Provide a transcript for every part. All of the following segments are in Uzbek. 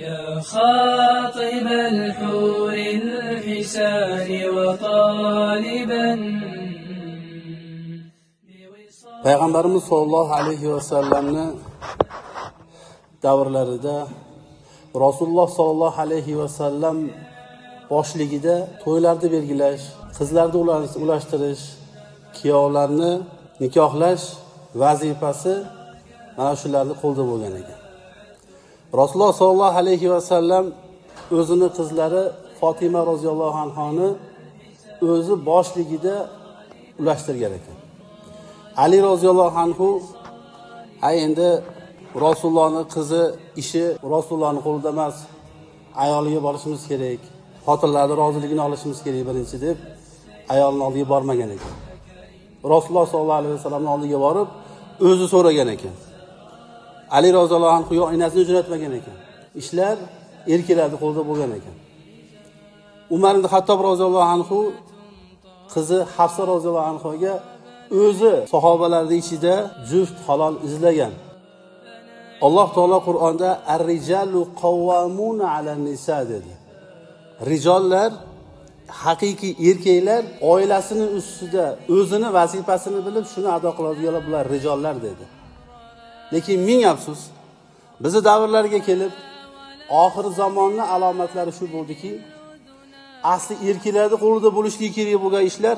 يا خاطب الحور الحسان وطالبا. Payg'ambarimiz sollallohu alayhi vasallamni davrlarida Rasululloh sollallohu alayhi vasallam boshligida to'ylarni belgilash, qizlarni ulashtirish, kuyovlarni nikohlash vazifasi mana shularning qo'lida bo'lgan ekan. Rasululloh sollallohu alayhi vasallam o'zini qizlari Fatima roziyallohu anhoni o'zi boshligida ulashtirgan ekan. Ali roziyallohu anhu endi Rasulullohning qizi ishi Rasulullohning qo'lida emas, ayoliga borishimiz kerak, xotinlarning roziligini olishimiz kerak birinchi deb ayolning oldiga bormagan ekan. Rasululloh sollallohu alayhi vasallamning oldiga borib o'zi so'ragan ekan. Ali roziyallohu anhu enasini jo'natmagan ekan. Ishlar erkaklarning qo'lida bo'lgan ekan. Umar ibn Xattob roziyallohu anhu qizi Hafsa roziyallohu anhoga o'zi sahobalarning ichida juft halol izlagan. Alloh taolo Qur'onda ar-rijalu qawwamuna 'alan-nisa dedi. Rijollar, haqiqiy erkaklar oilasini ustida o'zini vazifasini bilib shuni ado qiladiganlar bular rijollar dedi. Lekin ming afsus, bizi davrlarga kelib oxir zamonni alomatlari shu bo'ldiki, asli erkaklarning qo'lida bo'lishi kerak bo'lgan ishlar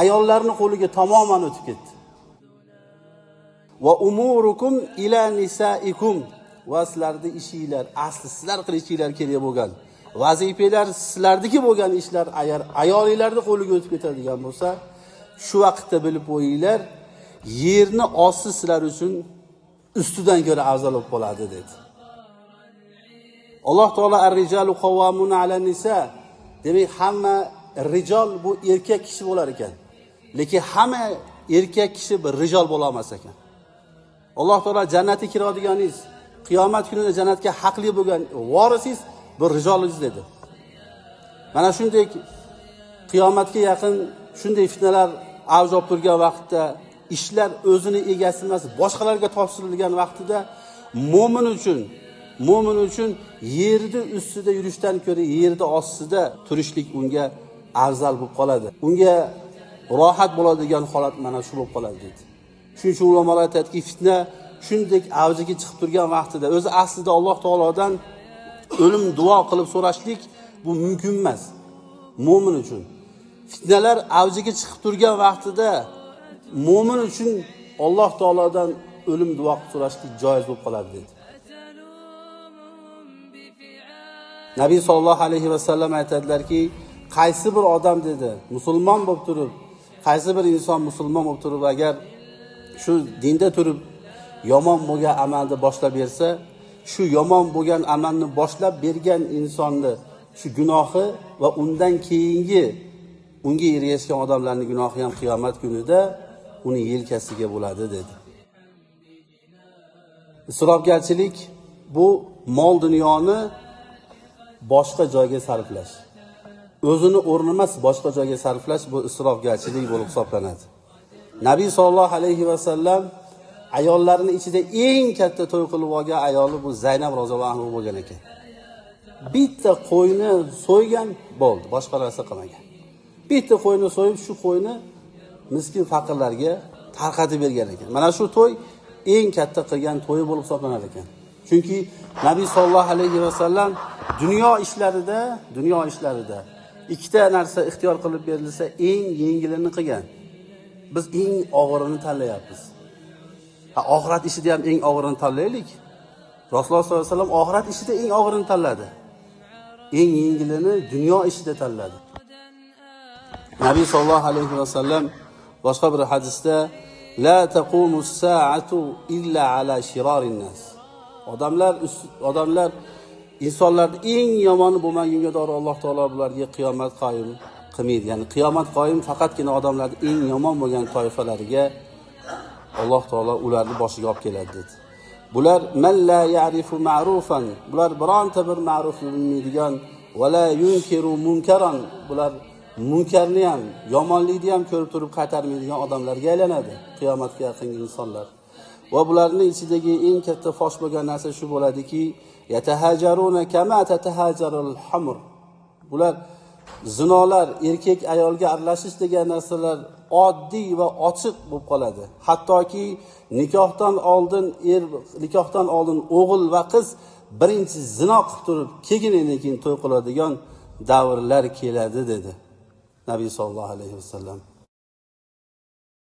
ayollarning qo'liga tamoman o'tib ketdi. Va umurukum ila nisaikum, va sizlarning ishinglar asli sizlar qilishinglar kerak bo'lgan vazifalar sizlarniki bo'lgan ishlar agar ayollarning qo'liga o'tib ketadigan bo'lsa, shu vaqtda bilib qo'yinglar, yerni osti sizlar uchun ustidan ko'ra afzal bo'lib qoladi dedi. Alloh taolo ar-rijalu qawwamuna 'alan nisa, demak hamma rijol bu erkak kishi bo'lar ekan. Lekin hamma erkak kishi bir rijol bo'la olmas ekan. Alloh taolo jannatga kiradiganingiz, qiyomat kunida jannatga haqli bo'lgan vorisiz bir rijolingiz dedi. Mana shunday qiyomatga yaqin shunday fitnalar avj olib turgan vaqtda, ishlar o'zini egasi emas, boshqalarga topshirilgan vaqtida mo'min uchun yerni ustida yurishdan ko'ra yerni ostida turishlik unga afzal bo'lib qoladi. Unga rohat bo'ladigan holat mana shu bo'lib qoladi dedi. Shuning uchun ulamolar aytadiki, fitna shunday avjiga chiqib turgan vaqtida o'zi aslida Alloh taolodan o'lim duo qilib so'rashlik bu mumkin emas mo'min uchun. Fitnalar avjiga chiqib turgan vaqtida mo'min uchun Alloh taolodan o'lim duo qilib so'rashlik joiz bo'lib qoladi dedi. Nabiy sollallohu alayhi vasallam aytadilarki, qaysi bir odam dedi, musulmon bo'lib turib, qaysi bir inson musulmon bo'lib turib agar shu dinda turib yomon bo'lgan amalni boshlab bersa, shu yomon bo'lgan amalni boshlab bergan insonni shu gunohi va undan keyingi unga ergashgan odamlarning gunohi ham qiyomat kunida uni yelkasiga bo'ladi dedi. Isrofgarchilik bu mol dunyoni boshqa joyga sarflash. O'zini o'rni emas, boshqa joyga sarflash bu isrofgarchilik bo'lib hisoblanadi. Nabiy sollallohu alayhi vasallam ayollarning ichida eng katta to'y qilib olgan ayoli bu Zaynab roziyallohu anha bo'lgan ekan. Bitta qo'yni so'ygan bo'ldi, boshqa narsa qilmagan. Bitta qo'yni so'yib, shu qo'yni miskin faqirlarga tarqatib bergan ekan. Mana shu to'y eng katta qilgan to'yi bo'lib hisoblanar ekan. Chunki Nabiy sollallohu alayhi vasallam dunyo ishlarida ikkita narsa ixtiyor qilib berilsa, eng yengilini qilgan. Biz eng og'irini tanlayapmiz. Ha, oxirat ishida ham eng og'irini tanlaylik. Rasululloh sollallohu alayhi vasallam oxirat ishida eng og'irini tanladi. Eng yengilini dunyo ishida tanladi. Nabiy sollallohu alayhi vasallam boshqa bir hadisda la taqumus sa'atu illa ala shirarin nas. Odamlar insonlarning eng yomoni bo'lmagunga to'g'ri Alloh taolo bularga qiyomat qoyim qilmaydi. Ya'ni qiyomat qoyim faqatgina odamlarning eng yomon bo'lgan toifalariga Alloh taolo ularni boshiga olib keladi dedi. Bular man la ya'rifu ma'rufan, bular bironta bir ma'rufni bilmaydigan, va la yunkiru munkaran, bular munkarni ham, yomonlikni ham ko'rib turib qaytarmaydigan odamlarga aylanadi qiyomatga yaqin insonlar. Va bularning ichidagi eng katta fosh bo'lgan narsa shu bo'ladiki, Yatahajaruna kama tatahajarul hamr. Bular zinolar, erkak ayolga aralashish degan narsalar oddiy va ochiq bo'lib qoladi. Hattoki nikohdan oldin nikohdan oldin o'g'il va qiz birinchi zino qilib turib, keyin to'y qiladigan davrlar keladi dedi Nabiy sollallohu alayhi vasallam.